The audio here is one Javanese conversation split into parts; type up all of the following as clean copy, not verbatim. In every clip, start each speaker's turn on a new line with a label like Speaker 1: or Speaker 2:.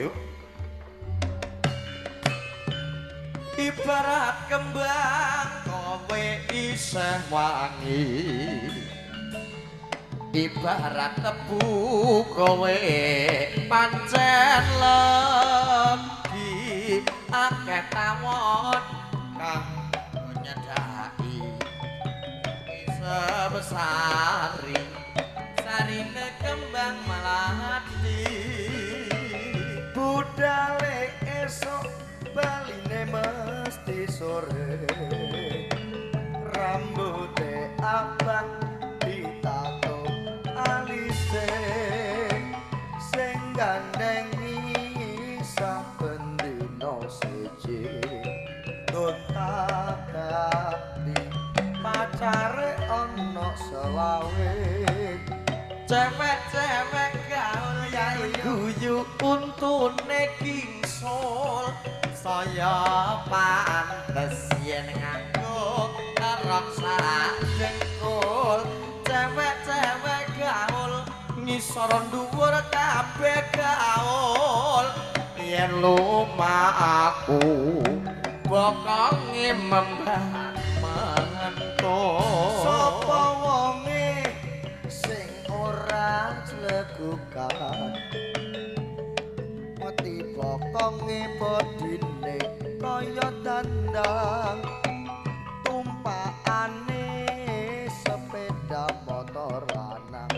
Speaker 1: Yuk. Ibarat kembang kowe isih wangi, ibarat tebu kowe pancen legi, akeh tawon kang nyedhaki sebesari sarine kembang melati.
Speaker 2: Budale esuk baline mesti sore, rambute abang ditato alise, sing gandhengi saben dina siji gonta-ganti pacare ana selawe.
Speaker 1: Cewek-cewek gaul yai guyu untune gingsul, saya pantes yen nganggo rok sak jengkul. Cewek-cewek gaul ngisor dhuwur kabeh gaul, yen lumaku bokonge membah mentul.
Speaker 2: Sapa wonge sing ora clegukan, mati bokonge bodine kaya dandang, tumpakane sepeda motor lanang,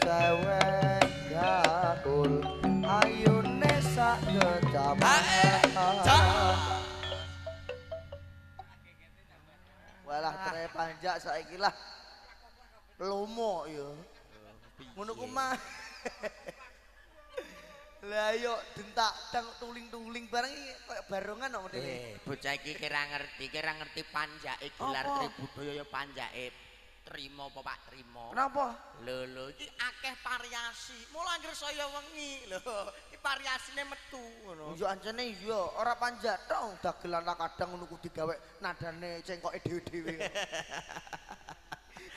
Speaker 2: cewek gaul ayune sak kecamatan. Walah tere panjak saiki lah lomo ya. Ngono ku mah. Lah yo dentak dang tuling-tuling bareng iki koyo barongan kok modele.
Speaker 1: Bocah iki kira ngerti panjake gelar Tribudaya ya panjake Trimo apa Pak Trimo.
Speaker 2: Kenapa?
Speaker 1: Lho lho iki akeh variasi. Mula anggere saya wengi lho, iki variasine metu ngono.
Speaker 2: Ya ancene iya, ora panjak tok dagelan kadang ngono ku digawe nadane cengkoke dhewe-dhewe.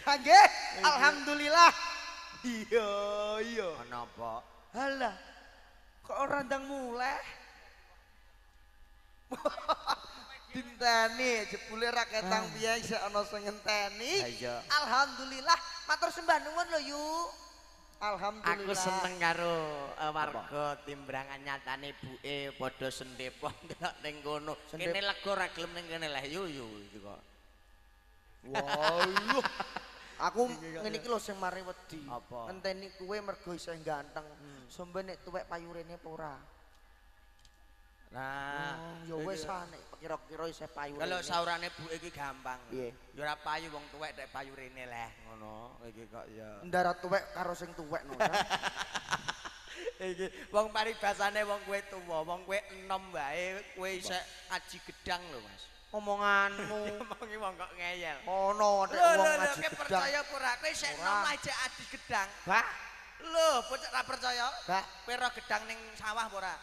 Speaker 2: Nggih, alhamdulillah. Iya, iya.
Speaker 1: Ana apa?
Speaker 2: Halah. Kok ora ndang muleh? Dinteni jebule ra ketang piye isih ana sing ngenteni. Alhamdulillah, matur sembah nuwun lho yu. Alhamdulillah.
Speaker 1: Aku seneng karo warga Timbrangan, nyatane buke padha sendepo ndelok ning kono. Kene lega ora gelem ning kene lah yu yu iki kok.
Speaker 2: Wah, aku ngene iki lho sing mari wedi. Ngenteni kowe mergo isih ganteng. Sombe nek tuwek payu rene apa ora?
Speaker 1: Nah,
Speaker 2: ya wis ah nek kira-kira isih payu.
Speaker 1: Kalau saurane buke iki gampang.
Speaker 2: Piye?
Speaker 1: Ya ora payu wong tuwek nek payu rene leh ngono. Iki kok ya.
Speaker 2: Ndara tuwek karo sing tuwek no.
Speaker 1: Iki wong paribasane wong kowe tuwa, wong kowe enom wae, kowe isih aji gedang lho, Mas.
Speaker 2: Omonganmu.
Speaker 1: Omongi wong kok ngeyel.
Speaker 2: Ono nek wong aji gedang.
Speaker 1: Percaya apa ora? Kowe isih enom aja aji gedang.
Speaker 2: Bak.
Speaker 1: Lho, bocah ora percaya?
Speaker 2: Bak.
Speaker 1: Kowe ro gedang ning sawah apa ora?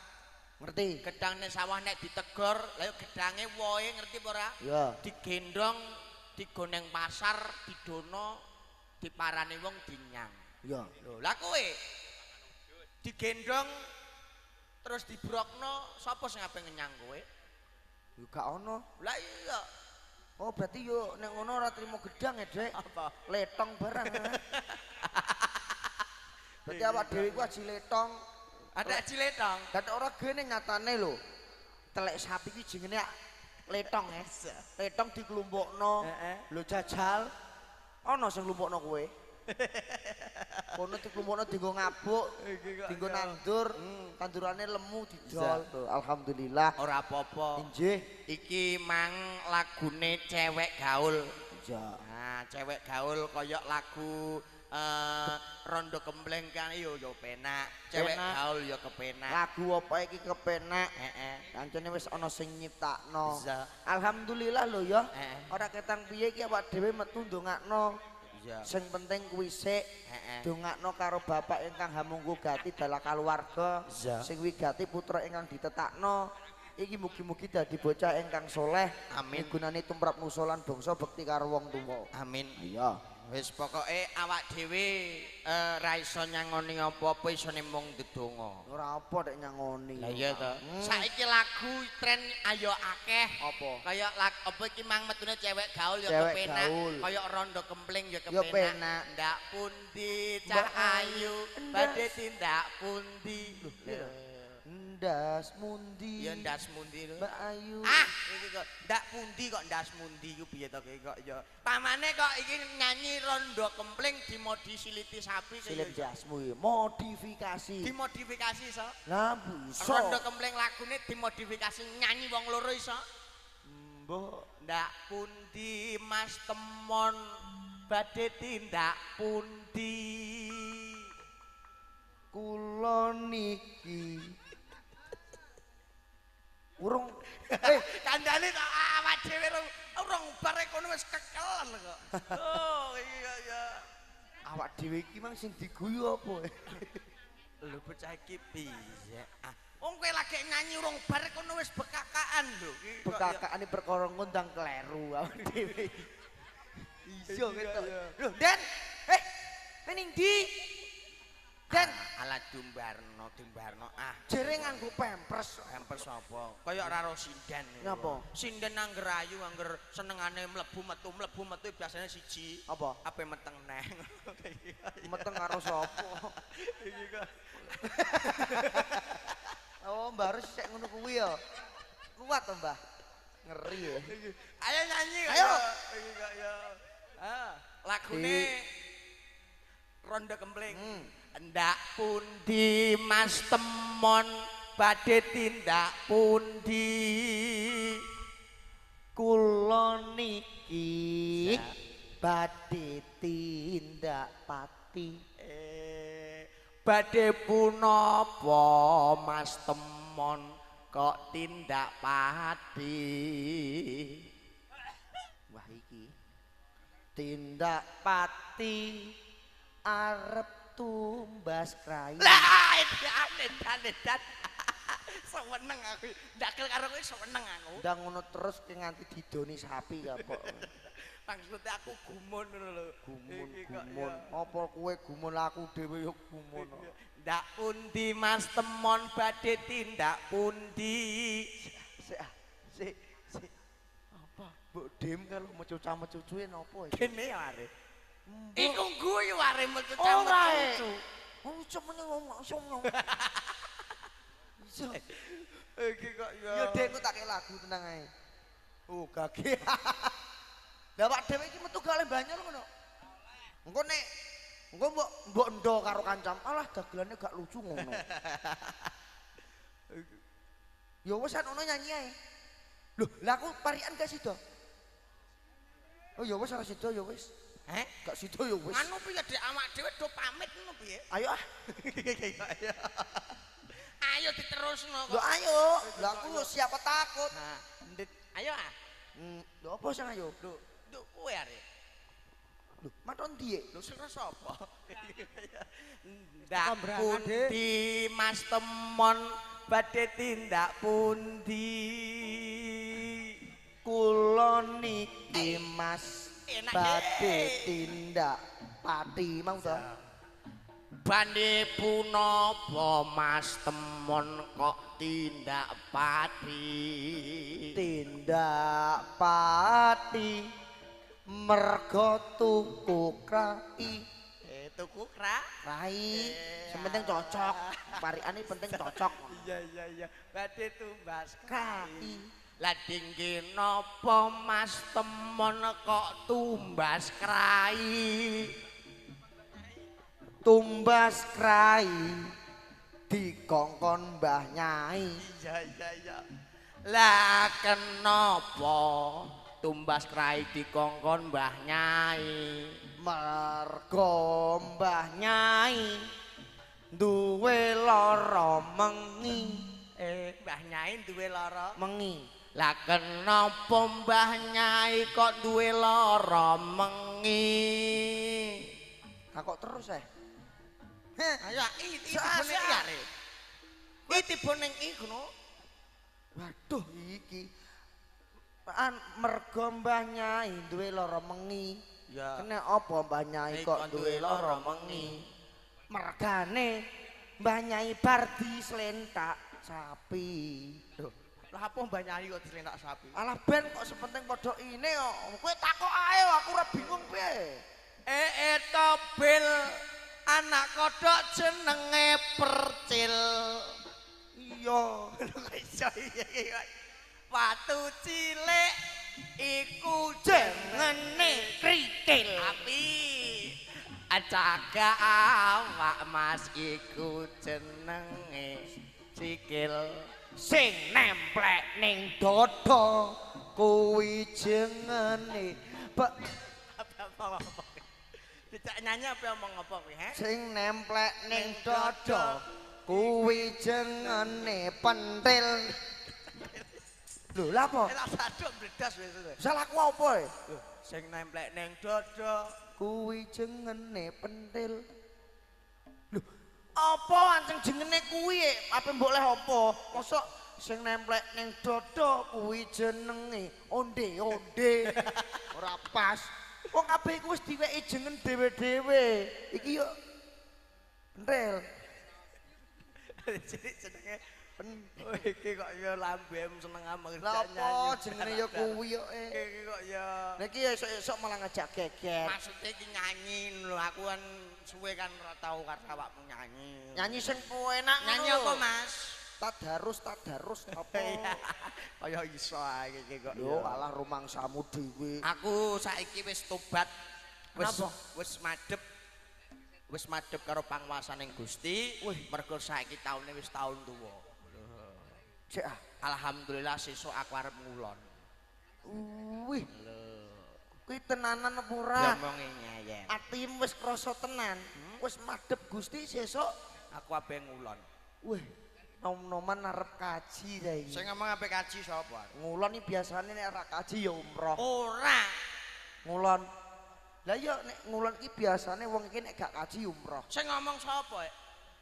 Speaker 2: Ngerti.
Speaker 1: Gedang ning sawah nek ditegor, lha yo gedange wohe ngerti apa ora?
Speaker 2: Iya.
Speaker 1: Digendong, digoneng pasar, didono, diparani wong dinyang.
Speaker 2: Iya.
Speaker 1: Lho, lah kowe digendong terus dibrokno, sapa sing ape ngenyang kowe?
Speaker 2: Yo gak ono.
Speaker 1: Lah iya.
Speaker 2: Oh, berarti yo nek ngono ora trimo gedang ya, Dek.
Speaker 1: Apa?
Speaker 2: Letong barang. Berarti awak dhewe ku aji letong.
Speaker 1: Ada aji letong.
Speaker 2: Dan ora gene nyatane lho. Telek sapi ki jenenge letong ya. Letong diklumpukno. Lho jajal ana sing nglumpukno kowe. Kono diklumpukno dienggo ngabuk, dienggo nandur, tandurane lemu didol. Alhamdulillah.
Speaker 1: Ora apa-apa.
Speaker 2: Inggih.
Speaker 1: Iki mang lagune cewek gaul.
Speaker 2: Iya.
Speaker 1: Nah, cewek gaul koyok lagu rondo kembleng kan yo yo penak, cewek gaul yo kepenak.
Speaker 2: Lagu apa iki kepenak?
Speaker 1: Heeh.
Speaker 2: Kancane wis ana sing nyiptakno. Alhamdulillah lho ya. Ora ketang piye iki awak dhewe metu ndongakno. Sing penting kuwi sik dongakno karo bapak ingkang hamungku gati dalah kaluwarga, sing wigati putra ingkang ditetakno. Iki mugi-mugi dadi bocah ingkang soleh.
Speaker 1: Amin.
Speaker 2: Gunane tumrap nusa lan bangsa bekti karo wong tuwa.
Speaker 1: Amin.
Speaker 2: Iya.
Speaker 1: Wis pokoke awak dhewe ra iso nyangoni apa-apa isone mung ndedonga.
Speaker 2: Ora apa nek nyangoni.
Speaker 1: Lah iya to. Saiki lagu tren ayo akeh.
Speaker 2: Apa?
Speaker 1: Kaya apa iki mang metune cewek gaul ya kepenak, kaya rondo kempling ya kepenak. Ndak pundi cah ayu badhe tindak pundi.
Speaker 2: Ndas mundi.
Speaker 1: Ya ndas mundi lho.
Speaker 2: Mbak Ayu.
Speaker 1: Ah, iki kok ndak pundi kok ndas mundi ku piye to kok ya. Pamane kok iki nyanyi rondo kempling dimodi siliti sapi
Speaker 2: kaya. Silit jasmu iki modifikasi.
Speaker 1: Dimodifikasi iso?
Speaker 2: Lah iso.
Speaker 1: Rondo kempling lagune dimodifikasi nyanyi wong loro iso?
Speaker 2: Mbok.
Speaker 1: Ndak pundi Mas Temon badhe tindak pundi.
Speaker 2: Kula niki urung
Speaker 1: kandhane tok awak dhewe urung bar kono wis kekelen kok. Oh iya ya.
Speaker 2: Awak dhewe iki mang sing diguyu apa?
Speaker 1: Lho bocah iki piye? Ah, wong kowe lagi nyanyi urung bar kono wis bekakaan lho.
Speaker 2: Bekakaane perkara ngundang kleru awak dhewe. Iso ketok. Lho, Den. Ning ndi? Den,
Speaker 1: ala dumbarno, dumbarno. Ah,
Speaker 2: jere nganggo pampers.
Speaker 1: Pampers apa? Kaya ora ro sinden.
Speaker 2: Nyapa?
Speaker 1: Sinden angger ayu, angger senengane mlebu metu biasane siji.
Speaker 2: Apa?
Speaker 1: Ape meteng neng.
Speaker 2: Meteng karo sapa?
Speaker 1: Iki kok.
Speaker 2: Oh, Mbah harus sik ngono kuwi ya. Kuat to, Mbah. Ngeri ya.
Speaker 1: Ayo nyanyi.
Speaker 2: Ayo.
Speaker 1: Iki kok ya. Ah, lagune Rondo Kempling. Ndak pundi Mas Temon badhe tindak pundi.
Speaker 2: Kula niki badhe tindak pati.
Speaker 1: Badhe punapa Mas Temon kok tindak pati?
Speaker 2: Wah iki tindak pati arep tumbas krai.
Speaker 1: Lah edan edan. Seneng aku. Ndakel karo kowe seneng aku.
Speaker 2: Ndang ngono terus ki nganti didoni sapi ya kok.
Speaker 1: Maksudnya aku gumun ngono lho.
Speaker 2: Gumun gumun. Apa kowe gumun aku dhewe ya gumun.
Speaker 1: Ndak pundi Mas Temon badhe tindak pundi.
Speaker 2: Sik sik sik. Apa? Mbok dem kalau mecuca-mecucuke napa iki?
Speaker 1: Kene ya are. Iku guyu are mecuca-mecucu.
Speaker 2: Oh, cemene ngomong ngomong. Iso.
Speaker 1: Iki kok ya.
Speaker 2: Ya Dek, aku tak kei lagu tenang ae. Oh, gage. Lah awak dhewe iki metu gak oleh banyak ngono. Engko nek engko mbok mbok endo karo kancam, alah dagelane gak lucu ngono. Ya wis ana nyanyi ae. Loh, lah aku parikan gak sida. Oh ya wis ora sida ya wis.
Speaker 1: Heh,
Speaker 2: gak sida ya wis.
Speaker 1: Anu piye Dek awak dhewe do pamit ngono piye?
Speaker 2: Ayo ah.
Speaker 1: Ayo diterusno kok.
Speaker 2: Lho ayo, lah aku siapa takut.
Speaker 1: Nah, ayo ah.
Speaker 2: Lho apa sing ayo?
Speaker 1: Lho, lho kowe arek.
Speaker 2: Lho, maton ndi?
Speaker 1: Lho sing sapa? Ndak pundi Mas Temon badhe tindak pundi?
Speaker 2: Kula niki Mas badhe tindak pati mau to.
Speaker 1: Bande punapa Mas Temon kok tindak pati?
Speaker 2: Tindak pati mergo tuku krai.
Speaker 1: Tuku krai.
Speaker 2: Sing penting cocok. Parikane penting cocok.
Speaker 1: Iya iya iya. Badhe tumbas krai. Lah dingge napa Mas Temon kok tumbas krai?
Speaker 2: Tumbas krai dikongkon Mbah Nyai.
Speaker 1: Iya iya iya. Lah kenapa tumbas krai dikongkon Mbah Nyai?
Speaker 2: Mergo Mbah Nyai duwe lara mengi.
Speaker 1: Mbah Nyai duwe lara
Speaker 2: mengi.
Speaker 1: Lah kenapa Mbah Nyai kok duwe lara mengi?
Speaker 2: Takok terus eh.
Speaker 1: Ayo iki tiba ning iki arek. Iki tiba ning iki ngono.
Speaker 2: Waduh iki. Mergo Mbah Nyai duwe lara mengi. Ya. Kena apa Mbah Nyai kok duwe lara mengi? Mergane Mbah Nyai bar dislentak sapi. Lho,
Speaker 1: lah apa Mbah Nyai kok dislentak sapi?
Speaker 2: Alah ben kok sepenting padha ine kok. Kowe takok ae aku ora bingung piye.
Speaker 1: Tobil anak kodhok jenenge Percil.
Speaker 2: Iya.
Speaker 1: Iso iya. Watu cilik iku jenenge
Speaker 2: krikil.
Speaker 1: Api cagak awak Mas iku jenenge sikil.
Speaker 2: Sing nemplek ning dada kuwi jenenge
Speaker 1: apa. Tidak nyanyi apa omong apa kuwi, he?
Speaker 2: Sing nemplek ning dada kuwi jenenge pentil. Lho, lha apa?
Speaker 1: Tak saduk bledas wis.
Speaker 2: Salahku apa e?
Speaker 1: Lho, sing nemplek ning dada
Speaker 2: kuwi jengene pentil. Lho, apa anceng jengene kuwi e? Ape mbok leh apa? Mosok sing nemplek ning dada kuwi jenenge onde-onde. Ora pas. Wong kabeh iku wis diweki jeneng dhewe-dhewe. Iki yo pentil.
Speaker 1: Jenenge oh, iki kok ya lambem seneng amat.
Speaker 2: Lha apa jenenge ya kuwi yo.
Speaker 1: Iki kok ya.
Speaker 2: Niki esuk-esuk malah ngajak geger.
Speaker 1: Maksude iki nyanyi lho, aku kan suwe kan ora tau karo awakmu nyanyi.
Speaker 2: Nyanyi sing enak.
Speaker 1: Nyanyi apa, Mas?
Speaker 2: Tadarus, tadarus apa?
Speaker 1: Kaya iso ae iki kok.
Speaker 2: Yo alah rumangsamu dhewe.
Speaker 1: Aku saiki wis tobat. Wis madhep. Wis madhep karo panguwasaning Gusti. Mergo saiki taune wis taun tuwa.
Speaker 2: Cek ah.
Speaker 1: Alhamdulillah sesuk aku arep ngulon.
Speaker 2: Wih. Kuwi tenanan apa ora?
Speaker 1: Ngomongi nyayen.
Speaker 2: Atimu wis krasa tenan. Wis madhep Gusti sesuk
Speaker 1: aku ape ngulon.
Speaker 2: Wih, nom-noman arep kaji ta iki.
Speaker 1: Sing ngomong ape kaji sapa?
Speaker 2: Ngulon iki biasane nek ora kaji ya umroh.
Speaker 1: Ora.
Speaker 2: Ngulon. Lah iya nek ngulon iki biasane wong iki nek gak kaji umroh.
Speaker 1: Sing ngomong sapa?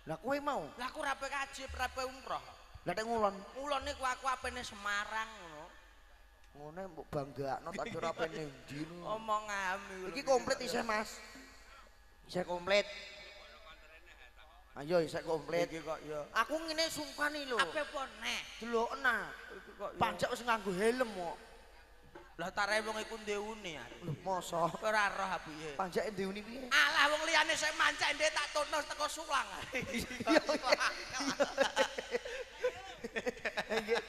Speaker 2: Lah kowe mau?
Speaker 1: Lah aku ora ape kaji, ora ape umroh.
Speaker 2: Lah nek ngulon,
Speaker 1: ngulon niku aku apene Semarang ngono.
Speaker 2: Ngene mbok banggakno tak kira apene ndi ngono.
Speaker 1: Omongane
Speaker 2: iki komplit isih Mas. Isih komplit. Ayo isih komplit.
Speaker 1: Iki kok ya.
Speaker 2: Aku ngene sungkan iki lho.
Speaker 1: Ape apa neh?
Speaker 2: Deloken ah.
Speaker 1: Iki kok
Speaker 2: pancak wis nganggo helm kok.
Speaker 1: Lah tarehe wong iku ndeune.
Speaker 2: Lho mosok
Speaker 1: ora roh aku piye.
Speaker 2: Pancake ndeune piye?
Speaker 1: Alah wong liyane sing mancak ndek tak tutno teko sulang.
Speaker 2: Iya.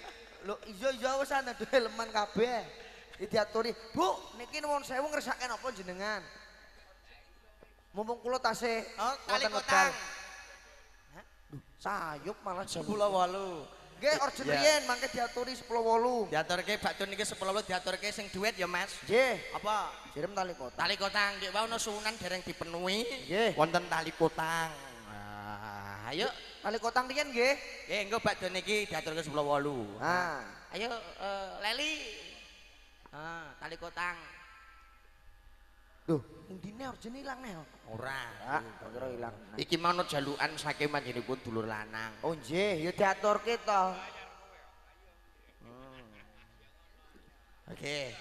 Speaker 2: Lho iya iya wis ana helman kabeh. Iki diaturi, Bu, niki nuwun sewu ngersake napa jenengan? Mumpung kula tasih
Speaker 1: tali kotang.
Speaker 2: Lho, sayup malah
Speaker 1: 10.8.
Speaker 2: Nggih, order riyen mangke diaturi 10.8.
Speaker 1: Diaturke bakdo niki 10.8 diaturke sing duit ya, Mas.
Speaker 2: Nggih.
Speaker 1: Apa?
Speaker 2: Jirem tali kotang.
Speaker 1: Tali kotang nggih wau ana suwunan dereng dipenuhi.
Speaker 2: Nggih.
Speaker 1: Wonten tali kotang. Nah, ayo
Speaker 2: tali kotang riyen nggih.
Speaker 1: Nggih, engko bakdo niki diaturke 10.8.
Speaker 2: Ha.
Speaker 1: Ayo Leli. Ah, tali kotang.
Speaker 2: Loh, indine orjene ilang neh.
Speaker 1: Ora.
Speaker 2: Ah, tak kira ilang.
Speaker 1: Iki mau jalukan saking panjenenganipun dulur lanang.
Speaker 2: Oh nggih, ya diaturke to.
Speaker 1: Oke.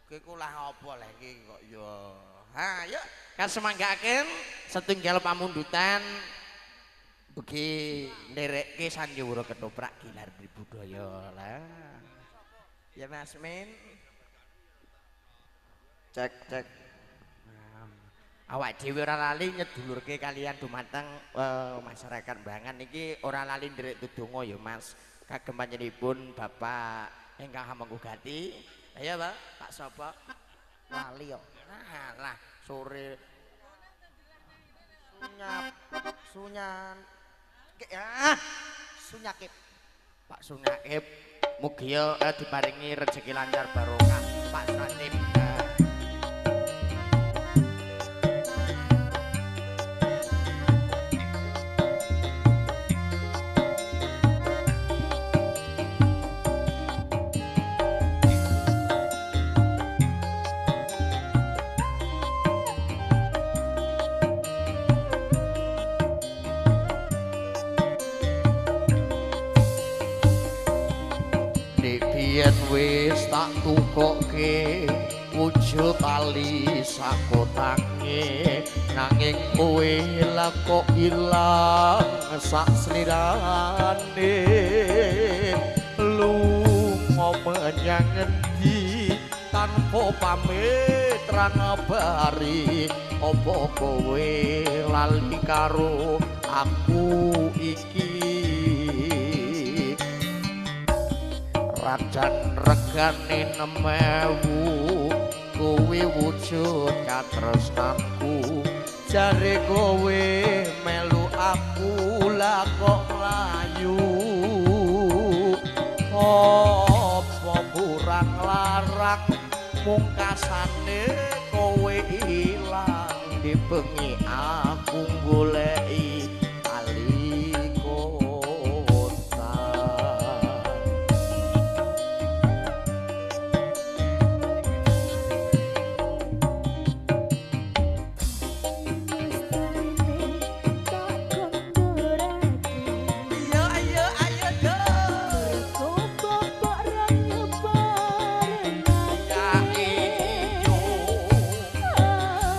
Speaker 1: Kowe ku lah apa leh iki kok ya. Ha, yuk kasemanggaken setunggal pamundutan ugi nderekke sandiwara ketoprak gilar budaya lah. Ya Mas Min.
Speaker 2: Cek cek.
Speaker 1: Awak dhewe ora lali nyedulurke kalian dumateng masyarakat Bangan iki ora lali nderek dedonga ya Mas. Kagem panjenenganipun Bapak ingkang hamengku gati. Ayo Pak, Pak sapa?
Speaker 2: Lali yo.
Speaker 1: Alah, sore
Speaker 2: sunyap sunyan. Ah, Sunyakip.
Speaker 1: Pak Sunyakip mugi diparingi rejeki lancar barokah. Pak Sanip. Wis tak tukoke wujud tali sakotange nanging kowe lah kok ilang sak slirane lunga menyang endi tanpa pamit ra ngabari apa kowe lali karo aku iki rajan regane 6.000 kowe wujud katresnanku jare kowe melu aku lah kok mlayu apa kurang larang mungkasane kowe ilang di bengi aku goleki tali kota. Ayo ayo ayo do.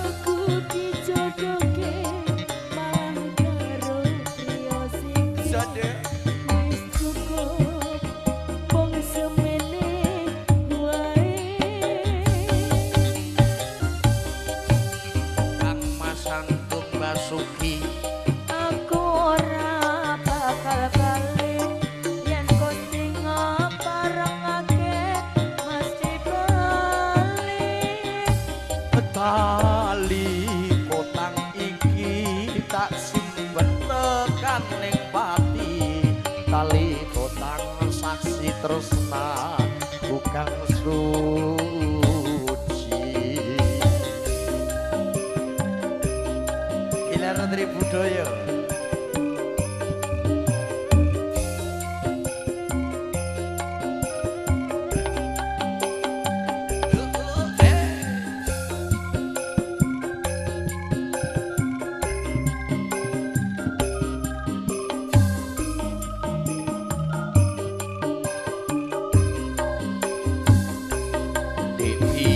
Speaker 3: Aku dijodohke malah karo priya sing wis cukup mung semene wae.
Speaker 1: Kang Mas Antung Basuki
Speaker 3: Aku ora bakal bali yen Gusti ngaparengake mesti bali.
Speaker 1: Tali kotang iki tak simpen tekan ning pati tali kotang saksi tresna kang suci. Ilar Tri Budaya.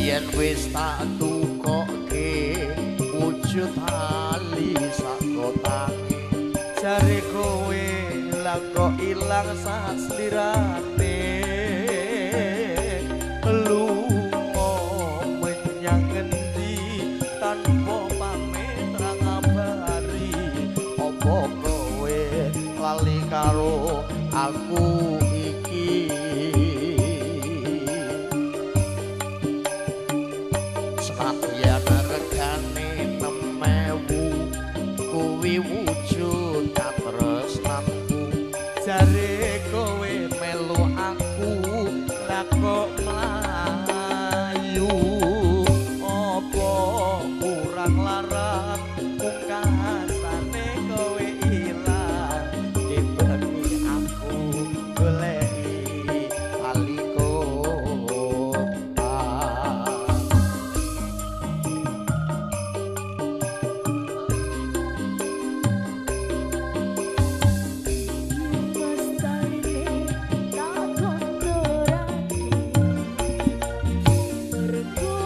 Speaker 1: Yen wis tak tukoke wujud tali sakotange jare kowe lah kok ilang sak slirane lunga menyang endi tanpa pamit ra ngabari apa kowe lali karo aku iki. Senadyan regane 6.000 kuwi wujud katresnanku jare kowe melu aku lah kok mlayu apa kurang larang mungkasane kowe ilang dibengi aku goleki tali kota.
Speaker 3: Mas taline tak kondorake mergo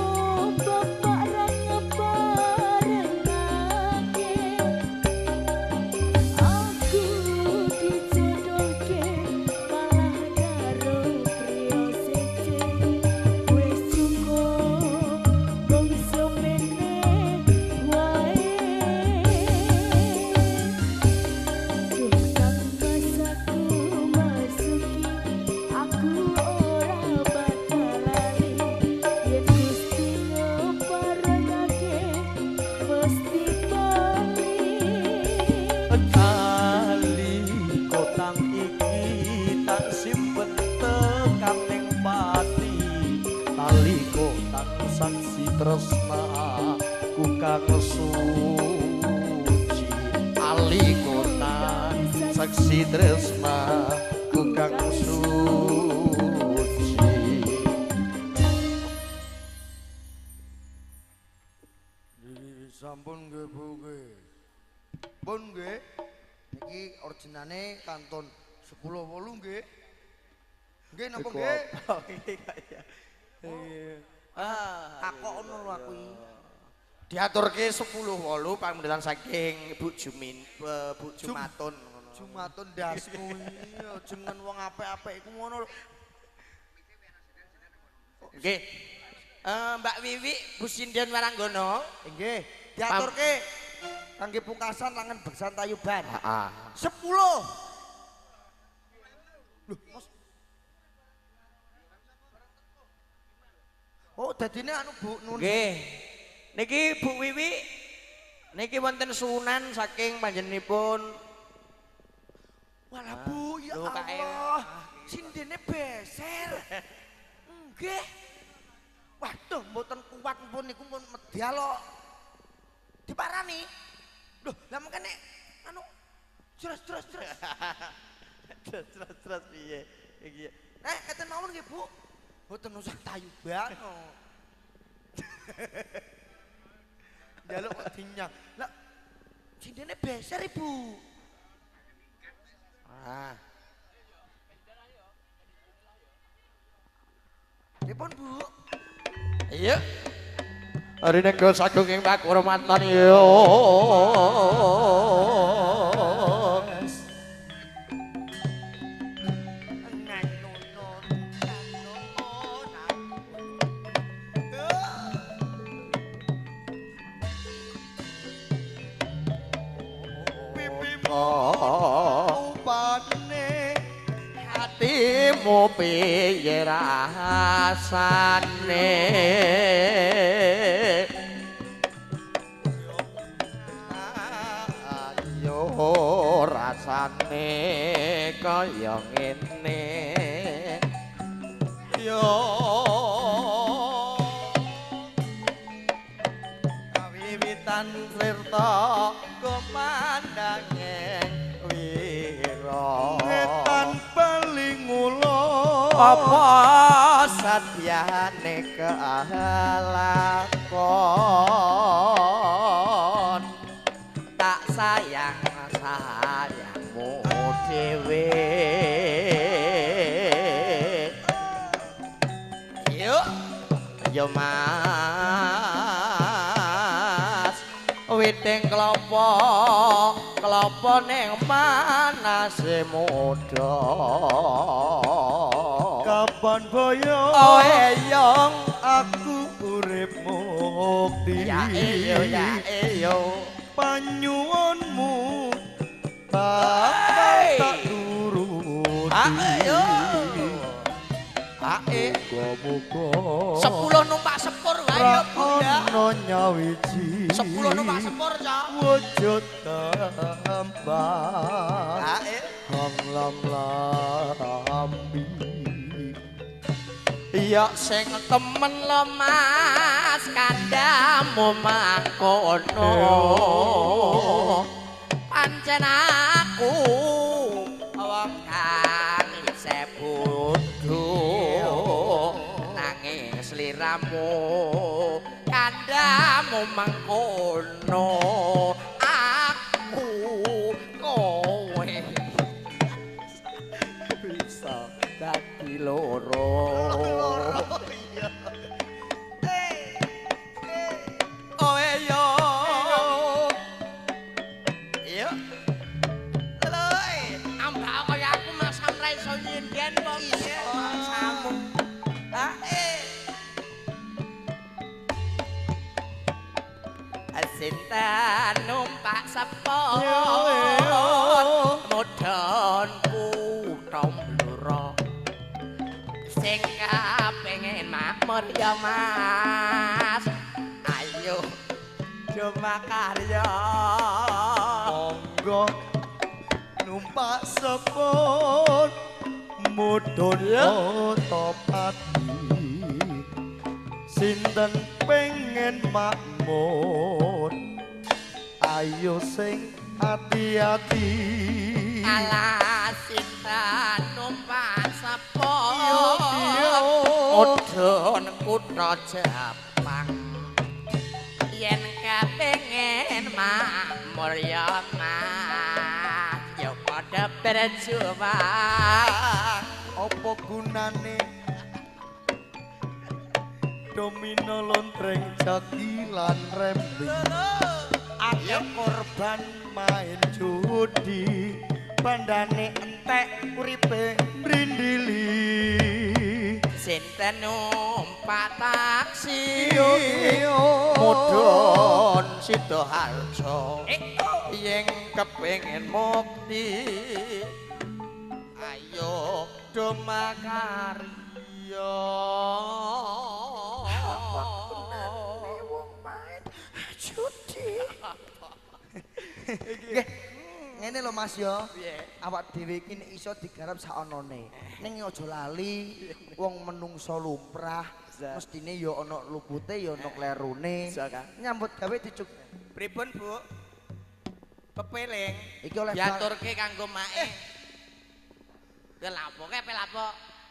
Speaker 3: bapak ra ngeparengake aku dijodohke malah karo priya siji wis cukup mung semene wae. Duh Kang Mas aku masuki aku ora bakal lali yen Gusti ngeparengake mesti bali.
Speaker 1: Tali kotang iki tak simpen tekan ning pati tali kotang saksi tresna ku kang suci tali kotang saksi tresna ku kang suci.
Speaker 2: Sampun nggih Bu nggih. Pun nggih. Niki originane kantun 10 8 nggih. Nggih napa nggih?
Speaker 1: Iki kaya.
Speaker 2: Takok ngono lho aku iki.
Speaker 1: Diaturke 10.8 pamundhutan saking Bu Jumin, Bu Jumatun ngono.
Speaker 2: Jumatun ndasmu iki jenengan wong apik-apik iku ngono lho.
Speaker 1: Nggih. Mbak Wiwi Bu Sinden Waranggono.
Speaker 2: Nggih, diaturke kangge pungkasan langen beksan tayuban.
Speaker 1: Heeh.
Speaker 2: 10. Loh, Mas. Oh, dadine anu Bu Nun.
Speaker 1: Nggih. Niki Bu Wiwi niki wonten suwunan saking panjenenganipun.
Speaker 2: Walah Bu, ya Allah. Sindene beser. Nggih. Waduh, mboten kuat pun niku pun medal kok. Diparani. Loh, lah mengkene anu jelas.
Speaker 1: Jelas piye iki.
Speaker 2: Ngeten mawon nggih, Bu. Mboten usah tayuban. Njaluk kok dinyang. Lah sindene beser, Ibu.
Speaker 1: Ah.
Speaker 2: Pripun, Bu?
Speaker 1: Iya. Rinenggo sagung ing pakurmatan yo.
Speaker 2: Upane
Speaker 1: hatimu piye rasane? Ayo rasane kaya ngene. Yo kawiwitan sirta kumandanging wira
Speaker 2: ngetan paling ngulon
Speaker 1: apa sadyane kelakon tak sayang sayangmu dhewe. Yuk yo Mas, witing klopo klopo ning panase muda.
Speaker 2: Kapan boyo
Speaker 1: oh eyong
Speaker 2: aku urip mukti.
Speaker 1: Ya iyo ya iyo
Speaker 2: panyuwunmu bakal tak turuti.
Speaker 1: Ayo ae
Speaker 2: muga-muga
Speaker 1: 10 numpak sepur wae ya Bu ya.
Speaker 2: Ono nyawiji
Speaker 1: 10 numpak sepur ya
Speaker 2: wujud tambah
Speaker 1: ae
Speaker 2: hang lam lambi.
Speaker 1: Ya sing temen lo Mas kandhamu mangkono. Pancen aku wong kang isih bodho nanging sliramu kandhamu mangkono aku kowe bisa dadi loro. Oh yo iya lho ambak kaya aku Mas sam ra iso nyinden wong iya samu. Sinten numpak sepur mudhun kutha Blora sing kepengin makmur ya Mas ayo do makarya.
Speaker 2: Monggo numpak sepur mudhun Otopati sinten pengen makmur ayo sing ati-ati.
Speaker 1: Alah sinten numpak sepur mudhun kutha Jepang yen kepengin makmur ya Mas ya padha berjuang.
Speaker 2: Apa gunane
Speaker 4: Domino lontreng jakilan rembing. Akeh korban main judi,
Speaker 2: Bandane entek uripe
Speaker 4: mrindili.
Speaker 1: Sinten numpak taksi
Speaker 4: Yo
Speaker 1: mudhun Sidoharjo yen kepengin mukti ayo do makarya.
Speaker 2: Wong main judi. Nggih. Ngene lho Mas yo. Awak dhewe iki nek iso digarap saonone. Ning aja lali wong menungso lumrah mestine yo ana lupute yo ana klerune. Nyambut gawe dicuk.
Speaker 1: Pripun Bu? Pepeling.
Speaker 2: Iki oleh
Speaker 1: diaturke kanggo mae. Ke lapo ke lapo?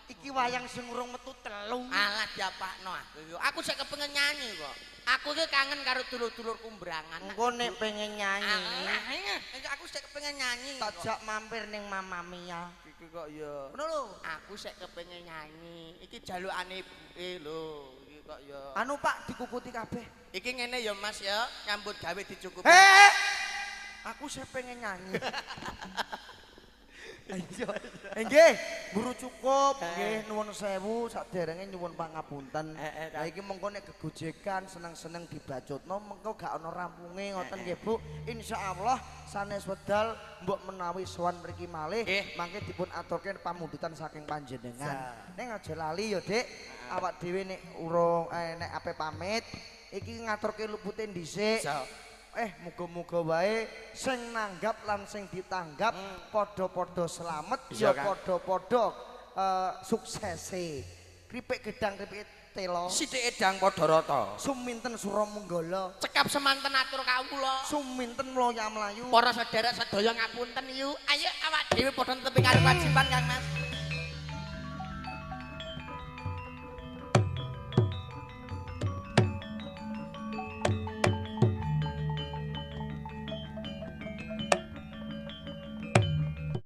Speaker 2: Iki wayang sing urung metu telu.
Speaker 1: Alah diapakno aku. Aku sik kepengin nyanyi kok. Aku iki kangen karo dulur-dulurku mbrangan.
Speaker 2: Engko nek pengen nyanyi,
Speaker 1: alah, aku sik kepengin nyanyi.
Speaker 2: Tajak mampir ning Mamma Mia.
Speaker 1: Iki kok ya.
Speaker 2: Ngono lho.
Speaker 1: Aku sik kepengin nyanyi. Iki jalukane ibuke lho. Iki kok ya.
Speaker 2: Anu Pak dikukuti kabeh.
Speaker 1: Iki ngene ya Mas ya, nyambut gawe dicukupi.
Speaker 2: Heh. Aku sik pengen nyanyi. Iya. Nggih, guru cukup nggih nuwun sewu saderenge nyuwun pangapunten. Lah iki mengko nek gegojekan seneng-seneng dibacutno mengko gak ana rampunge ngoten nggih Bu. Insyaallah sanes wedal mbok menawi sowan mriki malih mangke dipun aturke pamundutan saking panjenengan. Ning aja lali ya Dik, awak dhewe nek urung nek ape pamit iki ngaturke lupute dhisik. Muga-muga wae sing nanggap lan sing ditanggap padha-padha slamet ya padha-padha suksese. Kripik gedang kripik telo.
Speaker 1: Sithik edang padha rata.
Speaker 2: Suminten Suramenggala.
Speaker 1: Cekap semanten atur kawula.
Speaker 2: Suminten mlaya mlayu.
Speaker 1: Para sedherek sedaya ngapunten yu. Ayo awak dhewe padha netepi karo kewajiban Kang Mas.